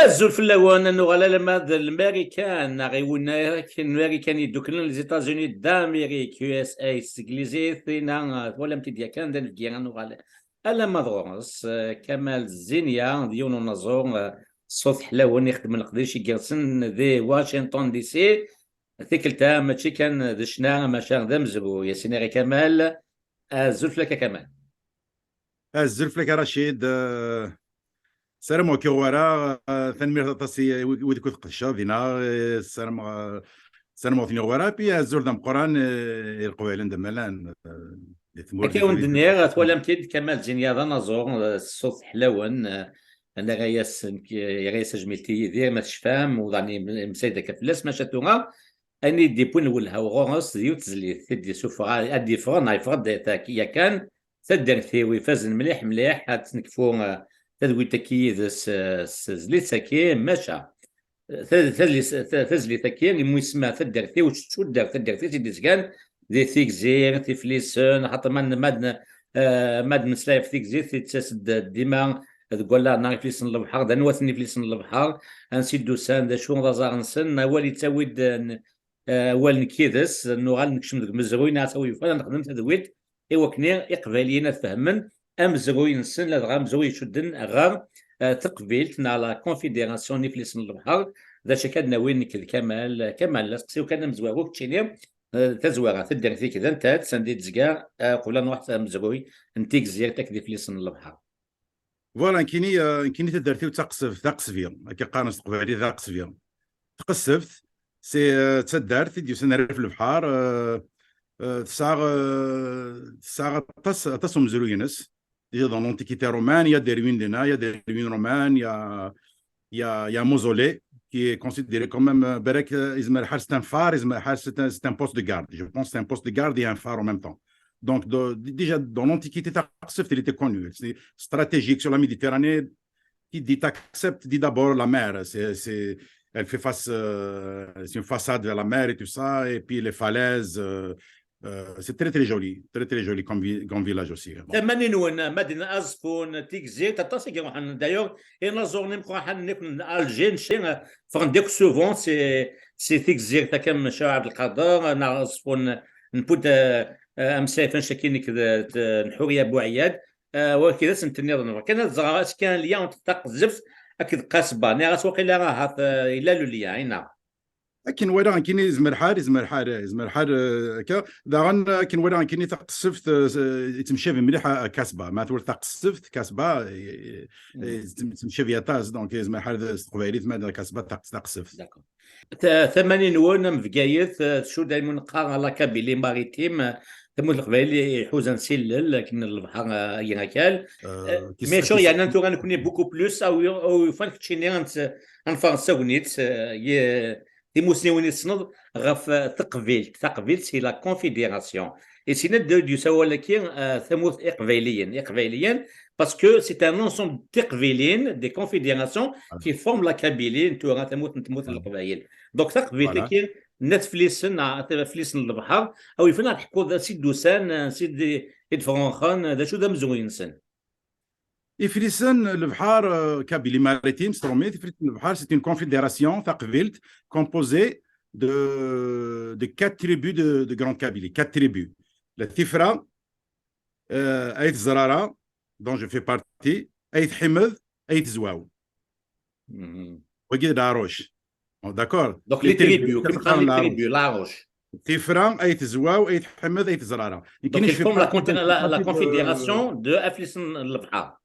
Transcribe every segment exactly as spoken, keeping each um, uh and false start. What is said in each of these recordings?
Azul fell-awen, ad nuɣal alamma d Lmarikan, neɣ i win akken Marikan yedduklen, les États-Unis d'Amérique, U S A s teglizit, ina, twalamt-id yakan d anebgi, ad nuɣal alamma d ɣur-s, eh, Kamal Zinya, d yiwen unaẓur, eh, ṣṣut ḥlawen, ixeddmen leqdic igersen di Washington D C. Tikkelt-a mačči kan d ccna, maca d amezruy. A Sidi Kamal, azul fell-ak a Kamal. Azul fell-ak a Racid. Eh, ssarameɣ ur k-yuɣ wara. Eh, tanemmirt aṭas i wid, wid akked qedceɣ dinna. Eh, ssarameɣ, eh, ssarameɣ ur ten-yuɣ wara. Puis azul d ameqqran, eh, i Leqbayel anda ma llan, eh, di tmurt. Akka i wen-d-nniɣ, twalam-t-id, Kamal Zinya d anaẓur, eh, s ṣṣut ḥlawen, eh, yerra-yas, yerra-yas ajmilt i Yidir, ma tecfam, uḍan yemsayed akka fell-as, maca tura, ayen i d-yewwin lwelha ɣur-s d yiwet tezlit i d-yessufeɣ, ad d-yeffeɣ, neɣ yeffeɣ-d tak-, yakan, taddart-iw ifazen mliḥ, mliḥ, ad tt-nekfu, eh, tadwilt-agi yid-s, eh, s tezlit-agi, maca, eh, ta-, tadlis-, ta-, tazlit-agi, imi isemma taddart-iw, d tuddart, taddart-is i d-izgan di Tigzirt, Iflisen, xaṭer ma n-, ma d-, eh, ma d-neslay ɣef Tigzirt, yettas-d dima deg wallaɣ-nneɣ Iflisen n lebḥer, d anwa-ten Iflisen n lebḥer, ansi d-usan, d acu d aẓar-nsen, awal yettawi-d, eh, n-, eh, awal nekk yid-s, nuɣal nekcem deg umezruy, neɣ asawi yufan, ad nexdem tadwilt, i wakken Iqbayliyen ad fehmen amezruy-nsen, ladɣa amezruy icudden ɣer, eh, teqbilt neɣ la confédération n Iflisen n lebḥer. D acu akka ad nawi nekk d Kamal? Kamal, asteqsi-w kan amezwaru, keččini, eh, tazwara, taddart-ik d anta-tt, anda i d-tezga, eh, qbel ad nruḥ s amezruy n Tigzirt akked Iflisen n lebḥer? Voilà, nekkini, eh, nekkini taddart-iw d Taqsebt, Taqesbi, akka qqaren s teqbaylit, Taqesbi. Tqesbt, c'est, eh, d taddart i d-yusan ar ɣef lebḥer, eh, eh, tesɛa, eh, tesɛa aṭas, aṭas umezruy-ines. Déjà dans l'Antiquité romaine, il y a des ruines dinna, il y a des ruines romaines, il y a, il y a, il y a un mausolée qui est considéré quand même, euh, balak, euh, yezmer lḥal c'est un phare, yezmer lḥal c'est un, c'est un poste de garde. Je pense que c'est un poste de garde et un phare en même temps. Donc, de, d-, déjà, dans l'Antiquité, Taqsebt, il était connu. C'est stratégique sur la Méditerranée, qui dit Taqsebt, dit d'abord la mer. C'est, c'est, elle fait face, euh, c'est une façade vers la mer et tout ça, et puis les falaises, euh, euh, c'est très, très joli, très, très joli comme, vi-, comme village aussi. Bon. Tama-nni-nwen, Madina, Aẓeffun, Tigzirt, aṭas i iruḥen. D'ailleurs, inaẓuren imeqqranen akk n Alger, nci, ffɣen-d akk souvent si, si Tigzirt, akka am Ccah Ɛebdelqader, neɣ Aẓeffun n Pud, eh, eh, am Sayf, anect-agi nekk d, d, n Ḥuriya Buɛiyad, eh, wagi d ass n tenniḍen. Kan ad ẓreɣ, est-ce qu'il y a un lien entre Taqsebt akked Qasba? Nniɣ-as waqila ahat, eh, yella le lien, ina. Akken walaɣ nekkini, yezmer lḥal, yezmer lḥal, yezmer lḥal, eh, akka. Daɣen, akken walaɣ nekkini, Taqsebt, eh, s-, yettemcabi mliḥ a, a Kasba. Ma tewwel Taqsebt, Kasba, eh, eh, Mm. yettem-, yettemcabi aṭas, donc yezmer lḥal s teqbaylit, ma d Kasba, Taq-, Taqsebt. D'accord. Ta-, tama-nni-nwen am Bgayet, eh, tcudd ayen neqqar la Kabylie maritime, eh, tamurt n Leqbayel iḥuzan s ilel, akken lebḥer, eh, agi akal. Euh, Eh, qui mais serait, sûr, qui yeɛnan serait tura nekni beaucoup plus, aw yu-, aw yufan keččini ad nett-, ad neffeɣ s tagnit, eh, ye-, timusniwin i tessneḍ ɣef, eh, teqbilt. Taqbilt, c'est la confédération. Et c'est net de, du sawal-agi, eh, tamurt iqbayliyen, iqbayliyen, parce que c'est un ensemble tiqbilin, des confédérations, voilà, qui forment la Kabylie, tura tamurt n tmurt n, voilà, Leqbayel. Donc, taqbilt-agi, voilà, n At Flisen, n At Flisen n lebḥer, aw yufan ad teḥkuḍ ansi d-usan, ansi d-, i d-ffɣen, d acu d amezruy-nsen? Iflisen n lebḥer, euh, Kabylie maritime, s trumit, Iflisen n lebḥer, c'est une confédération taqbilt composée de, de quatre tribus de, de Grande Kabylie, quatre tribus. La Tifra, euh, Ayt Zrara, dont je fais partie, Ayt Ḥimed, Ayt Zwaw. Mhm. Wagi d Laruc. Bon, d'accord. Donc, les tribus, comme ça, les tribus, Laruc. Tifra, Ayt Zwaw, Ayt Ḥimed, Ayt Zrara. Donc, ils forment la, la, la confédération de At Flisen n lebḥer.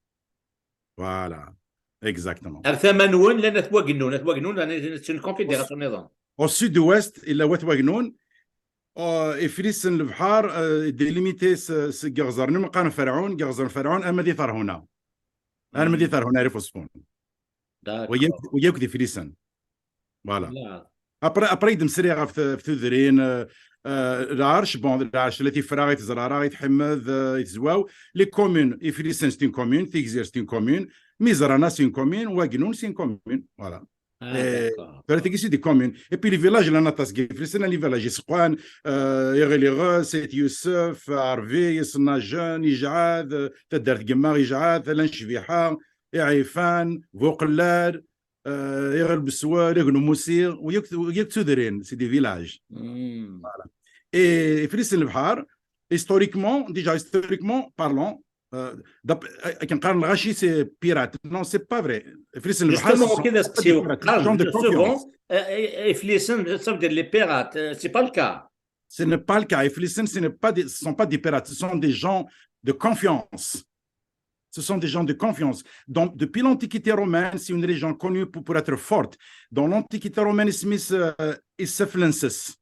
Voilà. Exactement. Ar tama-nwen, llan At Wagennun. At Wagennun, c'est une confédération niḍen. Au sud-ouest, yella Wat Wagennun. Euh, Iflisen n lebḥer, euh, délimité s, s iɣzer n umqan Ferɛun, iɣzer n Ferɛun, arma di Terhuna. Arma di Terhuna, Rif Usfun. D'accord. Wagi akk, wagi akk d Iflisen. Voilà. Après, après, i d-msriɣ ɣef t-, ɣef tudrin, euh, euh, Lɛerc, bon, Lɛerc, la Tifra, Ayt Zrara, Ayt Ḥimed, euh, Ayt Zwaw. Les communes, Iflisen, c'est une commune, Tigzirt, c'est une commune, Mizrana, c'est une commune, Wagennun, c'est une commune. Voilà. Ah, d'accord. Tura tigi, c'est des communes. Et puis, les villages, llan aṭas n Iflisen, les villages, Iseqqwan, euh, Iɣil Iɣes, Ayt Yusef, Ɛerbi, Isennajen, Ijɛad, euh, taddart n Gemma, Ijɛad, Llan Cbiḥa, Iɛifan, Buqellal, euh, Iɣil Beswel, Iɣil Umussi, u yakk, u yakk tudrin, c'est des villages. Mm. Et Iflisen n Lebḥer, historiquement, déjà historiquement parlant, euh, d'ap- akken qqaren lɣaci, c'est pirate. Non, c'est pas vrai. Iflisen n Lebḥer, Justement, ce sont ok, that's pas des pirates, ce sont des gens de souvent, confiance. euh, Iflisen, ça veut dire les pirates, euh, c'est pas le cas. Ce n'est pas le cas. Iflisen, ce n'est pas des, ce sont pas des pirates, ce sont des gens de confiance. Ce sont des gens de confiance. Donc, depuis l'Antiquité romaine, c'est une région connue pour, pour être forte. Dans l'Antiquité romaine, isem-is, euh, Iseflenses.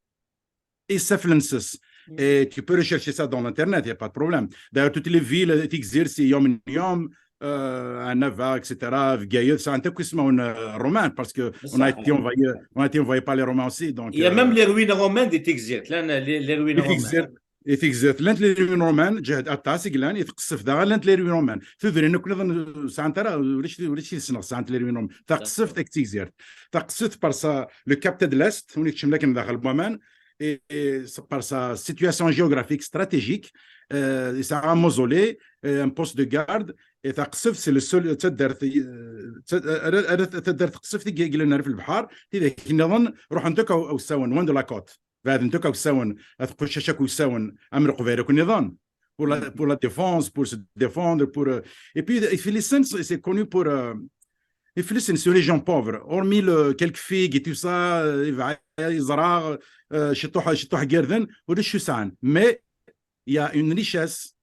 Iseflenses. Mm. Et tu peux rechercher ça dans l'Internet, il n'y a pas de problème. D'ailleurs, toutes les villes, Tigzir, c'est Yom Yom, euh, Nava, et cetera, Bgayet, c'est un truc qui se met en, euh, romain, parce que on a صح. été envahi, on a été envahi par les Romains aussi. Donc, Il y a même euh, les ruines romaines de Tigzir. Là, les, les ruines Tigzir. romaines. I Tigzir, llant les ruines romaines, ǧhed aṭas i yellan, i Tqessebt daɣen llant les ruines romanes. Tudrin akk nniḍen sɛant ara, ulac, ulac i ssneɣ sɛant les ruines romanes. Taqessebt akked Tigzirt. Taqessebt par sa, le Cap de l'Est, on est akken daxel n waman, et, et par sa situation géographique stratégique, euh, yesɛa un mausolée, euh, un poste de garde, et Taqessebt, c'est le seul, taddart, euh, ta-, ara, ara, taddart Taqessebt i yellan ar ɣef lebḥer, tidak nniḍen ruḥent akk ar, ar usawen, loin de la côte. Beɛdent akk ar usawen, at Qeccac akk ar usawen, am Leqbayel akk nniḍen. Pour la, Mm. pour la défense, pour se défendre, pour, euh, et puis, Iflisen, c'est c'est connu pour, euh, Iflisen, c'est une région pauvre. Hormis le, quelques figues et tout ça, euh, yebɛa yeẓra, euh, ciṭuḥ, ciṭuḥ n yirden, ulac acu sɛan. Mais il y a une richesse.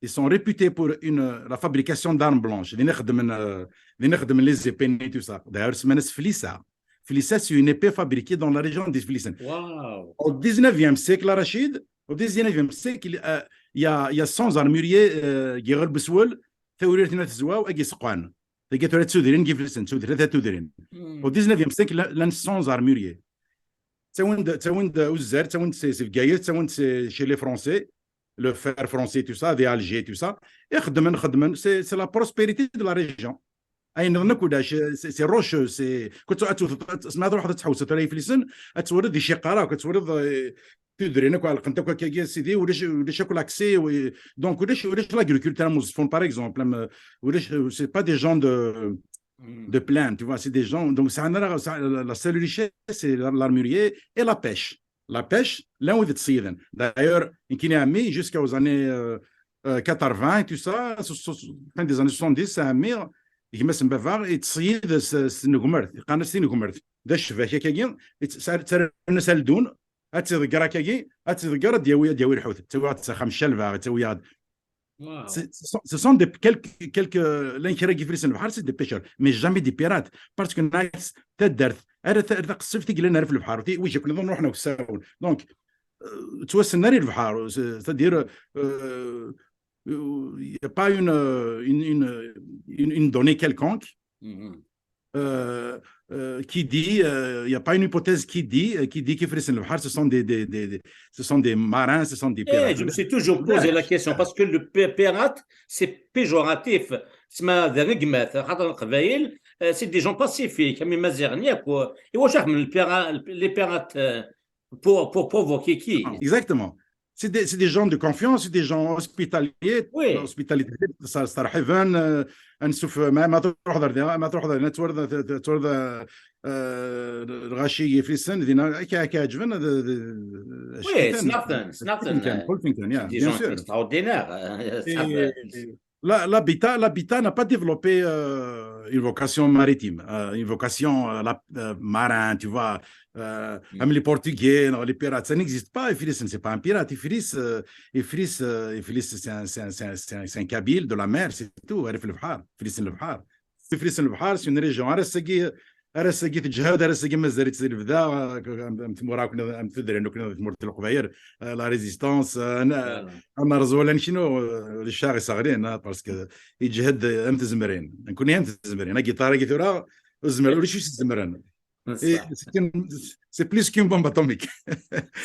Ils sont réputés pour une, la fabrication d'armes blanches. Din i xeddmen, euh, din i xeddmen les épées et tout ça. D'ailleurs, semman-as Flisa. Flisa, c'est une épée fabriquée dans la région d'Iflisen. Wow. Au dix-neuvième siècle, Rachid, au dix-neuvième siècle, euh, il y a, il y a cent armuriers, euh, deg Iɣil Beswel, Tawrirt n At Zwaw, akked Iseqqan. Tagi tura d tudrin n Iflisen, tudrin, tlata tudrin. Mm. Au dix-neuvième siècle, llan cent armuriers. Ttawin-d, ttawin-d uzzar, ttawin-d si, si Bgayet, ttawin-d si, chez les Français, le fer français, tout ça, di Alger, tout ça. I xeddmen, xeddmen, c'est, c'est la prospérité de la région. Ayen nniḍen akk ulac, c'est, c'est rocheux, c'est, كنت أتو-، ما تروح تحوس ترى Iflisen, ad twaliḍ iciqar akk, ad twaliḍ, euh, tudrin akk ɛelqent akk akkagi, sidi, ulac, ulac akk l'accès, oui. Donc, ulac, ulac l'agriculture am Uẓeffun, par exemple, am, ulac, c'est pas des gens de, Mm. de plaine, tu vois, c'est des gens, donc, ça, ça, la, la seule richesse, c'est la, l'armurier et la pêche. La pêche, llan wid yettṣeyyden. D'ailleurs, nekkini ɛemmi, jusqu'aux années, euh, euh, quatre-vingts, tout ça, so-, so-, fin des années soixante-dix, ɛemmi, gma-s n baba, yettṣeyyid s, s tnegmert, qqaren-as tinegmert. D acbak akkagi, yett-, ttar-, ttarran-as aldun, ad tt-iḍegger akkagi, ad tt-iḍegger, ad d-yawi, ad d-yawi lḥut. Ttawi-aɣ-d s axxam Calva, ttawi-aɣ-d. Wow. Ce, ce sont, ce sont des, quelques, quelques, llan kra n yiflisen n lebḥer, c'est des pêcheurs, mais jamais des pirates, parce que nniɣ-ak taddart, ar ta-, ar Taqessebt i yellan ar ɣef lebḥer, ti-, wij akk nniḍen ruḥen ar usawen. Donc, euh, ttwassen ar lebḥer, c'est-, c'est-à-dire, euh, euh, il n'y a pas une, euh, une, une, une, une donnée quelconque, Mhm. euh, euh, qui dit, euh, il n'y a pas une hypothèse qui dit, euh, qui dit qu'Iflisen n lebḥer, ce sont des, des, des, des, ce sont des marins, ce sont des Eh, pirates. je me suis toujours posé la question parce que le pi-, pirate, c'est péjoratif. Tessma d aregmat, xaṭer Leqbayel, euh, c'est des gens pacifiques, am Imaziɣen yakk. Et iwacu xedmen le pira-, les pirates, euh, pour, pour provoquer qui? Exactement. C'est des, c'est des gens de confiance, c'est des gens hospitaliers, Oui. hospitalité, ça, ça, euh, ansuf, ma, ma tṛuḥeḍ ar dinna, ma tṛuḥeḍ ar dinna, ad twaliḍ, ad twaliḍ, euh, lɣaci n Iflisen, dinna, akka, akka ɛeǧben, d, d, Oui, c'est nothing, c'est nothing. Polfington, Polfington, yeah, Des bien gens sûr. Extraordinaires. Et la, l'habitat, l'habitat n'a pas développé, euh, une vocation maritime, euh, une vocation, euh, la, euh, marin, tu vois, euh, Mm. Même les Portugais, non, les pirates, ça n'existe pas. Iflisen, c'est pas un pirate. Iflis, euh, Iflis, euh, Iflis, c'est un, c'est un, c'est un, c'est un, c'est un Kabyle de la mer, c'est tout. Ar ɣef lebḥer, Iflisen n lebḥer. Iflisen n lebḥer, c'est une région. Ar ass-agi, ar ass-agi teǧhed, ar ass-agi mazal-itt di lebda, euh, am, am tmura akk, am tudrin akk, tmurt n Leqbayel, euh, la résistance, euh, ana, Voilà. ana rẓu la neknu, euh, les chars iseɣrin, hein, parce que yeǧhed am tzemrin. Nekkni am tzemrin. Agiṭar-agi tura, ur zemren, ulac ur s-zemren. Et Ça. c'est une, c'est plus qu'une bombe atomique.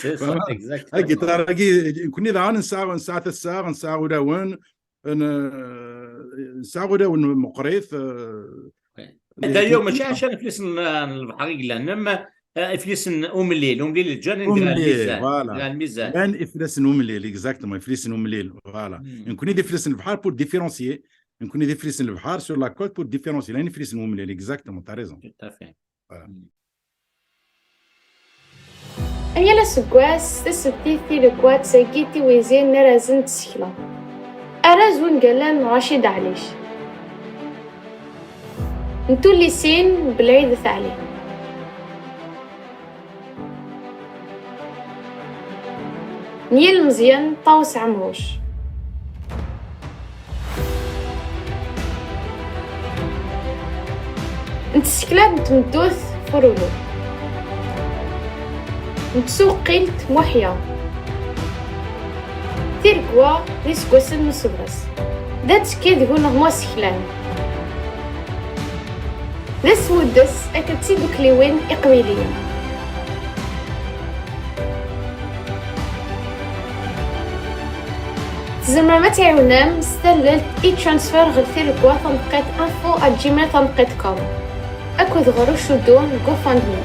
C'est ça, Vraiment. exactement. Agiṭar-agi, nekkni daɣen nesɛa, nesɛa tasa, nesɛa ulawen, n-, nesɛa ulawen meqqrit, euh, Ouais. D'ailleurs, mačči ɛcan iflisen n, n lebḥer i yellan, même, euh, iflisen umellil, umellil ǧǧan-d ɣer Umellil, lmizan, voilà. Ɣer lmizan. Llan iflisen umellil, exactement, iflisen umellil, voilà. Hmm. Nekkni d iflisen n lebḥer pour différencier. Nekkni d iflisen n lebḥer, sur la côte, pour différencier. Llan iflisen n umellal, exactement, t'as raison. Tout à fait. Voilà. Aya aseggas, tasebtit tileggaṭ-agi tiwizin n Arraz n Tsekla. Arraz wungal n Racid Ɛlic. N tullisin Belɛidet Ɛli. N yilmeẓyen Ṭawes Ɛemruc. N tsekla n tmeddurt Furulu. N tsuqqilt Muḥya. Tiregwa d iseggasen n usebres. D attekki deg uneɣmu aseklan. D asmuddes akked tidukliwin iqbayliyen. Tzemrem ad tɛiwnem s tallelt e-transfer ɣer tiregwa taneqqiṭ info at gmail taneqqiṭ com akked ɣer ucuddu n GoFundMe.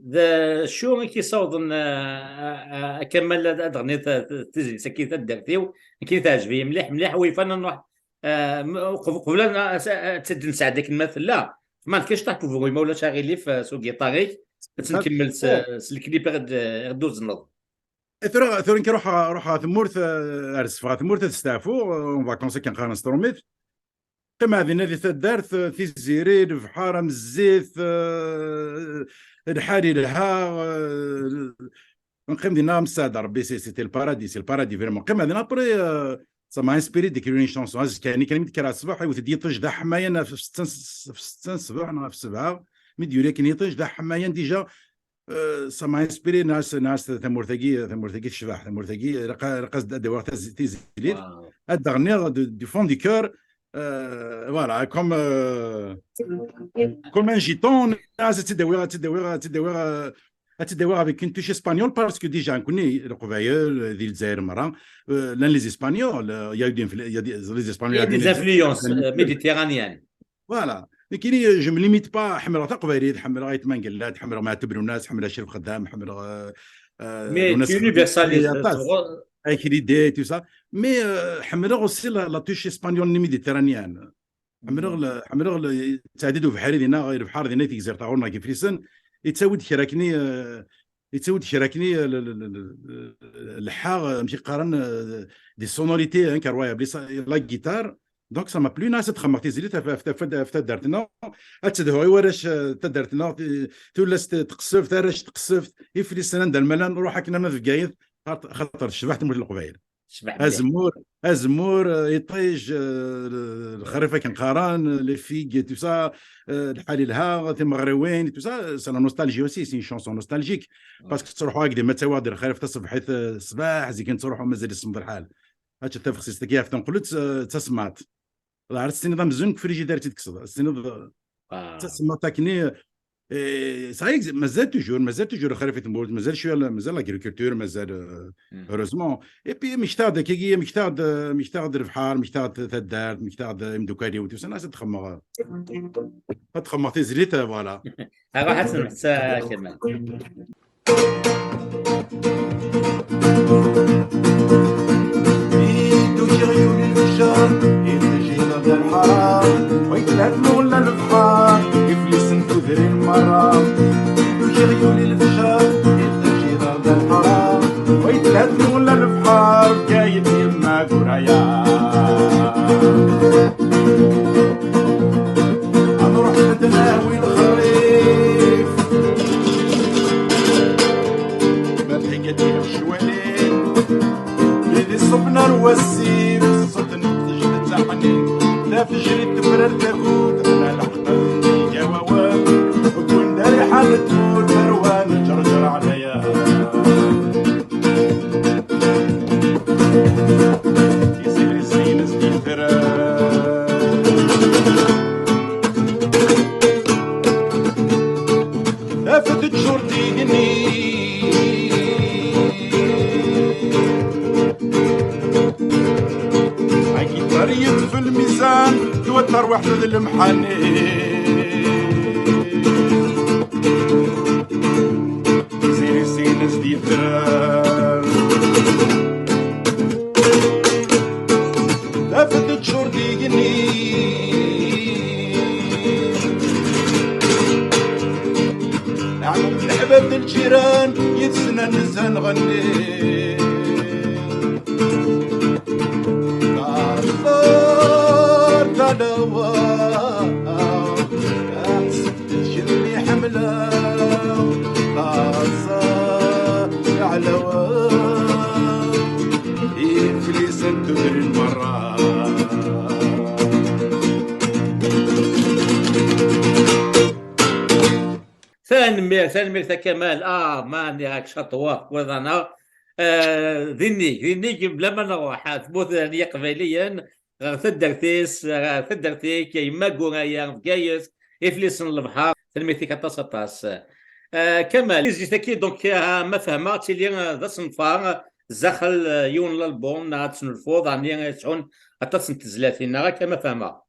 D acu i k-yessawḍen, a, a, a Kamal, ad, ad ɣniḍ ta-, ta-, tizlit-agi, taddart-iw? Nekk teɛjeb-iyi mliḥ, mliḥ, u yif-aɣ ad nruḥ, a, m-, qb-, qbel ad n-, as-, ad tt-id-nesɛeddi akken ma tella. Ma tefkiḍ-aɣ-d, ma ulac aɣilif, a, s ugiṭar-ik, ad tt-nkemmel s, s lklip i ɣ-d-, i ɣ-d-tuzneḍ. Eh, tura, tura nekk ruḥeɣ, ruḥeɣ ɣer tmurt, eh, ar zefɣeɣ tmurt ad steɛfuɣ, eh, en vacances akken qqaren s trumit. Qqimeɣ dinna di taddart, eh, tiziri, lebḥer, am zzit, eh, lḥal yelha, eh, nqqim dinna, messaɛd Rebbi, c'est, c'était le paradis, c'est le paradis, vraiment. Qqimeɣ dinna, après, eh, ça m'a inspiré d'écrire une chanson. Azekka-nni kan mi d-kkreɣ ṣṣbeḥ, iwet-d yiṭij d aḥmayan ɣef setta n ṣ-, ɣef setta n ṣṣbeḥ neɣ ɣef sebɛa. Mi d-yuli akken yiṭij d aḥmayan, déjà, Euh, ça m'a inspiré, nniɣ-as, nniɣ-as tamurt-agi, tamurt-agi tecbeḥ, tamurt-agi ilaq, ilaq ad d-awiɣ taz-, tizlit, ad d-ɣniɣ du, du fond du cœur, euh, voilà, comme, euh, comme un gitan, nniɣ-as ad tt-id-awiɣ, ad tt-id-awiɣ, ad tt-id-awiɣ, euh, ad tt-id-awiɣ avec une touche espagnole, parce que déjà, nekkni, Leqbayel, di Lezzayer merra, euh, llan les Espagnols, euh, il y a eu des influ-, il y a des, les Espagnols, il y a des influences, euh, méditerranéennes. Voilà. Nekkini, je me limite pas, ḥemmleɣ taqbaylit, ḥemmleɣ Ayt Mangellat, ḥemmleɣ Maɛtub Lwennas, ḥemmleɣ Crif Xeddam, ḥemmleɣ, euh, euh, Mais tu universalises, aṭas. Avec l'idée, tout ça. Mais, euh, ḥemmleɣ aussi la, la touche espagnole méditerranéenne. Ḥemmleɣ le, ḥemmleɣ le, ttɛeddi-d ubeḥri dinna, lebḥer dinna, tigzirt ɣur-neɣ deg Iflisen, yettawi-d kra akkenni, euh, yettawi-d kra akkenni, euh, le, le, le, le, le, lḥa, euh, amek i qqaren, euh, des sonorités incroyables, les sa-, la guitare. Donc, ça m'a plu, nniɣ-as ad xedmeɣ tizlit ɣef, ɣef, ɣef, ɣef taddart-nneɣ, ad tedhu i warrac, eh, taddart-nneɣ, ti-, tullas t-, tqesseft, arrac tqesseft, iflisen anda lmala nruḥ akken ama d Bgayet, xaṭ-, xaṭer tecbeḥ tmurt n Leqbayel. Azemmur, azemmur, eh, iṭij, eh, lexrif akken qqaren, les figues, tout ça, eh, lḥal yelha, timeɣriwin, tout ça, c'est la nostalgie aussi, c'est une chanson nostalgique. Parce que tettruḥu akked ma ttawiɣ-d lexrif taṣebḥit, eh, ṣṣbeḥ, zik nettruḥu mazal isemmeḍ lḥal. Ad tafexsist-agi ɣef tenqelt, eh, d tasemmaḍt. Ḍeɛret tiniḍ amzun deg frigider i tt-id-tekkseḍ. Ad tiniḍ d tasemmaḍt akkenni, eh, ça existe, mazal toujours, mazal toujours lexrif i tmurt, mazal cwiya, mazal l'agriculture, mazal, euh, heureusement. Et puis, mmektaɣ-d akkagi, mmektaɣ-d, mmektaɣ-d lebḥer, mmektaɣ-d taddart, mmektaɣ-d imeddukal-iw, tout ça, ad xedmeɣ, ad xedmeɣ tizlit, euh, voilà. Aruḥ ad tneḥsa Kamal. Iduj iɣyul lefjer, iṭij iḍerda lḥaram, wa yetlat nuɣla lebḥer, iflisen tudrin merra. Iduj iɣyul lefjer, iṭij iḍerda lḥaram, wa yetlat nuɣla lebḥer, Bgayet yemma Guraya. Ad nruḥ ad nawi lexrif. Ma tḥegga-d ccwalin, mi d iṣuben ar wasif, ṣṣut n tejbed taḥnin, tafejrit tefrar tagut, la leḥqen iga wawal, wwin-d ariḥa n tmurt, tarwa n ǧerǧer ɛlayan. Tiziri zzin-as-d yetran. D lemḥani. Tiziri sin as-d-yefran. Tafet teččur d igenni. Neɛlem leḥbab d lǧiran, yid-sen ad nezha nɣenni. Taẓer talawa, aḥseb d kenni ḥemmleɣ. Taẓer talawa, iflisen tudrin merra. Tanemmirt, tanemmirt a Kamal. Ah, ma nniɣ-ak caṭwa, waḍana. Ah, d innig, d innig, bla ma nruḥ ar tmurt n Yiqbayliyen, ɣer taddart-is, ɣer taddart-ik, yemma Guraya, Bgayet, iflisen n lebḥer. Tanemmirt-ik aṭas, aṭas. Ah, Kamal, tizlit-agi, donc, ah, ma fehmeɣ, ad tili, ah, d asenfar, zdaxel, ah, yiwen n lalbum, neɣ ad tesnulfuḍ, ɛni ad yesɛun aṭas n tezlatin, neɣ akka ma fehmeɣ?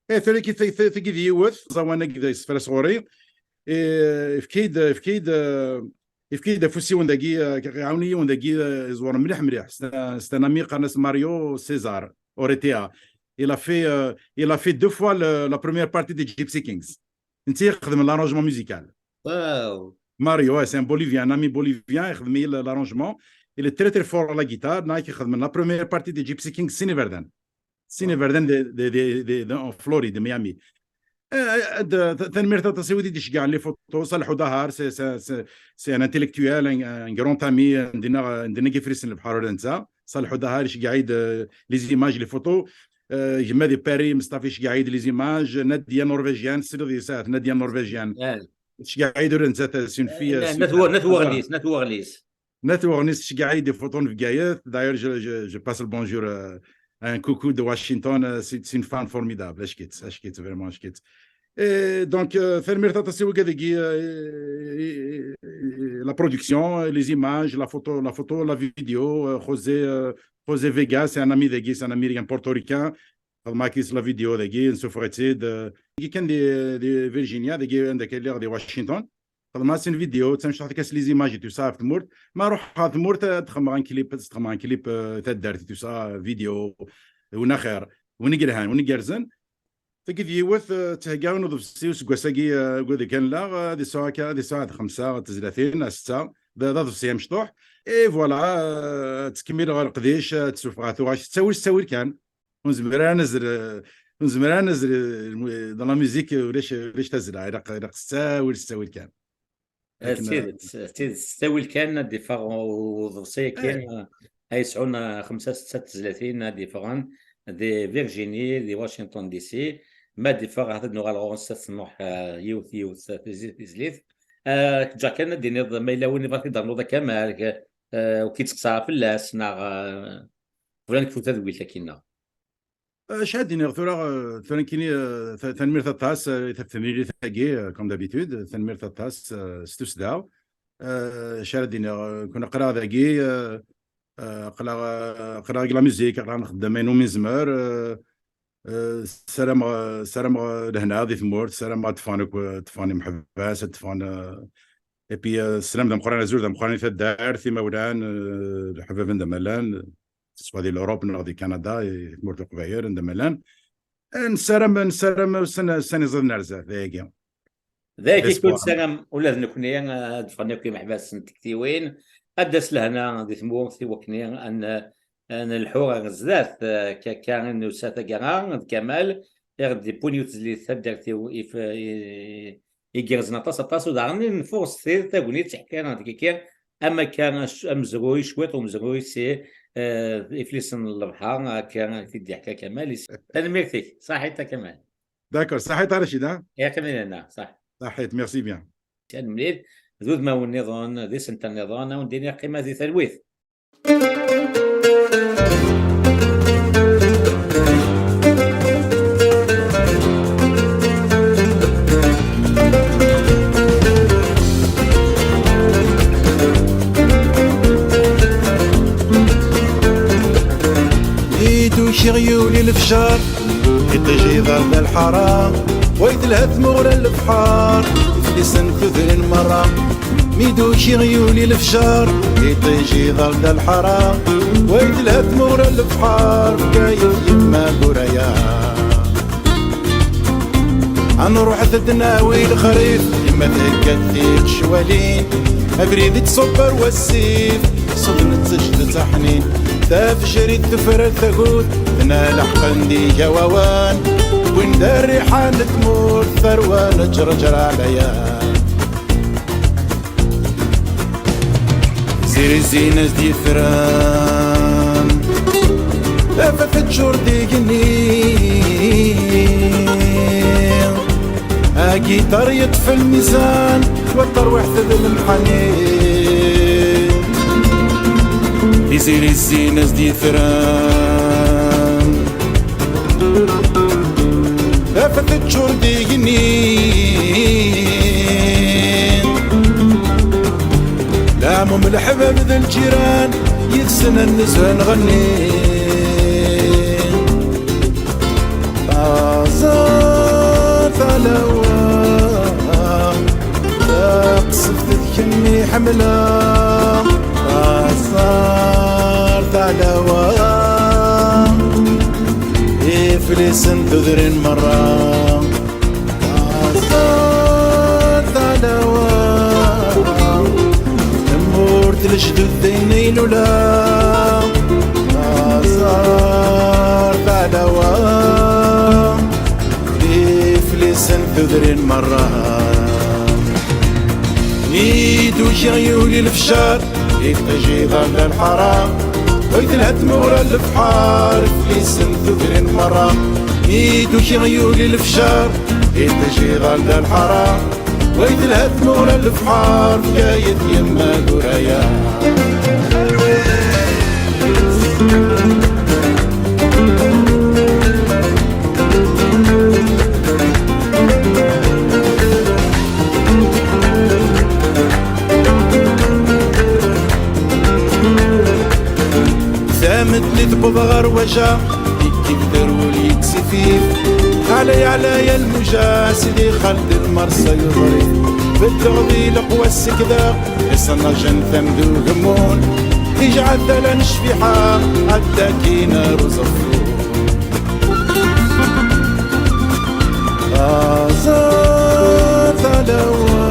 Eh, tura ki-, tagi, tagi d yiwet, aẓawan-agi d isefra sɣur-i. Eh, efk-iyi-d, efk-iyi-d, eh, efk-iyi-d afus yiwen dagi, eh, iɛawen-iyi yiwen dagi, eh, iẓewren mliḥ, mliḥ. C'est un, c'est un ami, qqaren-as Mario César Oretea. Il a fait, euh, il a fait deux fois le, la première partie des Gypsy Kings. Netta i ixedmen l'arrangement musical. Wow. Mario, ouais, c'est un Bolivien, un ami bolivien, ixdem-iyi l-, l'arrangement. Il est très, très fort à la guitare. Neɣ i ixedmen la première partie des Gypsy Kings, sin iberdan. Sin iberdan de, de, de, de, de, en Floride, Miami. Eh, eh, d-, t-, tanemmirt aṭas i wid i d-iceggɛen les photos. Salḥu Dahar, c'est, c'est, c'est, c'est un intellectuel, un, un grand ami, eh, n dinna, n dinna n Yiflisen n Lebḥer ula d netta. Salḥu Dahar iceggeɛ-iyi-d, eh, les images, les photos. Eh, gma di Paris, Meṣṭafa iceggeɛ-iyi-d les images. Nadia norvégienne, tesliḍ yes-s, Nadia norvégienne. Ah. Tceggeɛ-iyi-d ula d nettat, c'est une fille, eh, eh, Nat super. Nat Weɣlis, Nat Weɣlis. Nat Weɣnis tceggeɛ-iyi-d les photos n Bgayet. D'ailleurs, je, je, je passe le bonjour, euh, un coucou de Washington. Euh, c'est, c'est une femme formidable. Ack-itt, ack-itt, vraiment, ack-itt. Et donc, euh, tanemmirt aṭas i wigad-agi, euh, et, et, et la production, euh, les images, la photo, la photo, la vidéo, euh, José, euh, José Vega, c'est un ami dagi, c'est un Américain portoricain. Xedmeɣ-ak la vidéo dagi, nsuffeɣ-itt-id, euh, dagi kan di, di Virginia, dagi anda kan lliɣ di Washington. Xedmeɣ-as une vidéo, d tamecṭuḥt, kas les images et tout ça ɣef tmurt. Ma ruḥeɣ ɣer tmurt, ad xedmeɣ un clip, ad xedmeɣ un clip, euh, taddart et tout ça, vidéo, win axir, win i yelhan, win igerrzen. Tagi d yiwet, euh, tthegga i uḍebsi useggas-agi, euh, deg kan la, euh, ad yesɛu akka, ad yesɛu ɛad xemsa tezlatin, a setta, d, d aḍebsi amecṭuḥ. Et voilà, euh, ttkemmileɣ leqdic, euh, ad tt-suffɣeɣ tuɣac, s ttawil, s ttawil kan. Ur nezmir ara ad nezr, ur nezmir ara ad nezr, euh, dans la musique, euh, ulac, ulac tazzla, ilaq, ilaq s ttawil, s ttawil kan. Eh, d akken, tidet, d tidet, s ttawil kan ad d-iffeɣ uḍebsi-agi, eh, ay yesɛun, eh, xemsa, setta tezlatin ad d-iffɣen di Virginie, di Washington D C. Ma ad d-iffeɣ, ad nuɣal ɣur-s, ad nruḥ, eh, yiwet, yiwet, eh, tizlit, tizlit. Eh, ǧǧeɣ kan ad d-tiniḍ ma yella win ibɣa ad t-id-ternuḍ akka, ma, eh, ur k-id-sseqsaɣ fell-as, neɣ, eh, bɣiɣ ad nekfu tadwilt akkin-nneɣ. Eh, acu ad d-iniɣ tura, eh, tura nekkini, eh, ta-, tanemmirt aṭas, eh, i temlilit-agi, eh, comme d'habitude, tanemmirt aṭas, eh, s tussda. Eh, acu ara d-iniɣ, eh, kun aql-aɣ dagi, eh, eh, aql-aɣ, eh, aql-aɣ deg la musique, aql-aɣ nxeddem ayen umi nezmer, eh, eh, ssarameɣ, eh, ssarameɣ, eh, lehna di tmurt, ssarameɣ ad d-ffɣen akk, eh, ad d-ffɣen imeḥbas, ad d-ffɣen, eh, et puis, eh, sslam d ameqqran, azul d ameqqran i taddart, imawlan, eh, leḥbab anda ma llan, soit di l'Europe neɣ di Canada, i tmurt n Leqbayel, anda ma llan. Eh, nessaram, nessaram ussan, ussan iẓiden ar zdat, d ayagi. D ayagi. Espoir. Kun nessaram ula d nekkni, eh, ad d-ffɣen akk imeḥbas n tektiwin, ad d-tas lehna di tmurt i wakken ad n-, ad nelḥu ar zdat, eh, akka, akka i nusa taggara d Kamal, i ɣ-d-iwwin yiwet tezlit taddart-iw if-, i, igerrzen aṭas, aṭas, u daɣen nfu s tid tagnit ḥkiɣ deg-, akka, am akka, ac-, amezruy, cwiṭ umezruy si, eh, Iflisen n Lebḥer, akka i t-id-yeḥka Kamal. Tanemmirt-ik, ṣaḥit a Kamal. D'accord, ṣaḥit a Racid, hein? Yak a Milana, ṣaḥ. Ṣaḥit, merci bien. Tanemmirt, d udmawen nniḍen, d isental nniḍen, ad wen-d-iniɣ qqimet di talwit. Idukiɣ yuli lefjer, iṭij iḍal Ḥara, way telha tmuɣra n lebḥer, iflisen tudrin merra. Mi d-ukiɣ yuli lefjer, iṭij iḍal-d lḥara. Way telha tmuɣra n lebḥer, Bgayet yemma Guraya. Ad nruḥ ad d-nawi lexrif, yemma thegga-d tiqecwalin. Abrid ittṣubber wasif, ṣṣut n ttejdet aḥnin. Tafejrit tefra tagut, tna leḥqen d igawawan. Wwin-d rriḥa n tmurt, tarwa n ǧerǧer ɛlayan. Tiziri zzin-as-d yitran, tafat teččur d igenni. Agiṭar yeṭṭef lmizan, wa tarwiḥt d lemḥani. Tiziri zzin-as-d yitran, tafat teččur d igenni. Leɛmum leḥbab d lǧiran, yid-sen ad nezhu nɣenni. Taẓart talawa, taqsift d kemm i ḥemmleɣ. Taẓart talawa, iflisen tudrin merra. Taẓart talawa, tamurt lejdud d ayen ay nula. Taẓart talawa, iflisen tudrin merra. Mi d-ukiɣ yuli lefjer, iṭij iḍal d lḥara. Way telha tmuɣra n lebḥer, iflisen tudrin merra. Mi d-ukiɣ yuli lefjer, iṭij iḍal d lḥara. Way telha tmuɣra n lebḥer, Bgayet yemma Guraya. Tametni tewweḍ ɣer waja, ikki-d rwel yettsifif. Ɛlay ɛlay a lmuja, sidi Xaled lmersa yuḍrif. Beddeɣ di leqwas sekdeɣ, isennajen tamd ugemmun. Ijɛel tala n ccfiḥa, ɛedda akkin ar uẓeffun. Taẓart talawa,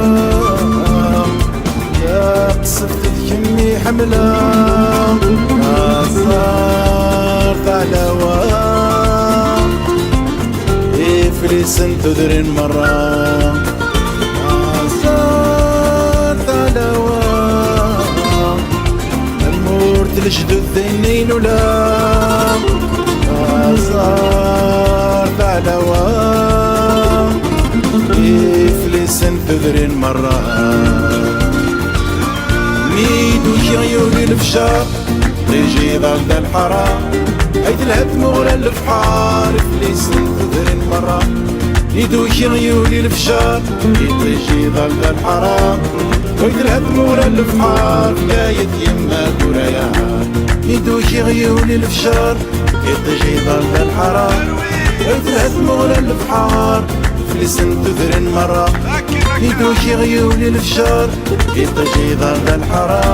taqsift d kemm i ḥemmleɣ. Taẓart talawa, iflisen tudrin merra. Taẓart talawa, tamurt lejdud d ayen ay nula. Taẓart talawa, iflisen tudrin merra. Mi d-ukiɣ yuli lefjer, iṭij iḍal d lḥara. Ay telha tmuɣra n lebḥer, iflisen tudrin merra. Mi d-ukiɣ yuli lefjer, iṭij iḍal d lḥara. Way telha tmuɣra n lebḥer, Bgayet yemma Guraya. Mi d-ukiɣ yuli lefjer, iṭij iḍal d lḥara. Way telha tmuɣra n lebḥer, iflisen tudrin merra. Mi d-ukiɣ yuli lefjer, iṭij iḍal d lḥara.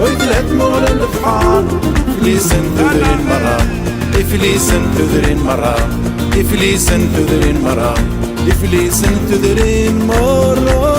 Way telha tmuɣra n lebḥer, iflisen tudrin merra. Iflisen tudrin merra. Iflisen tudrin merra. Iflisen tudrin merra.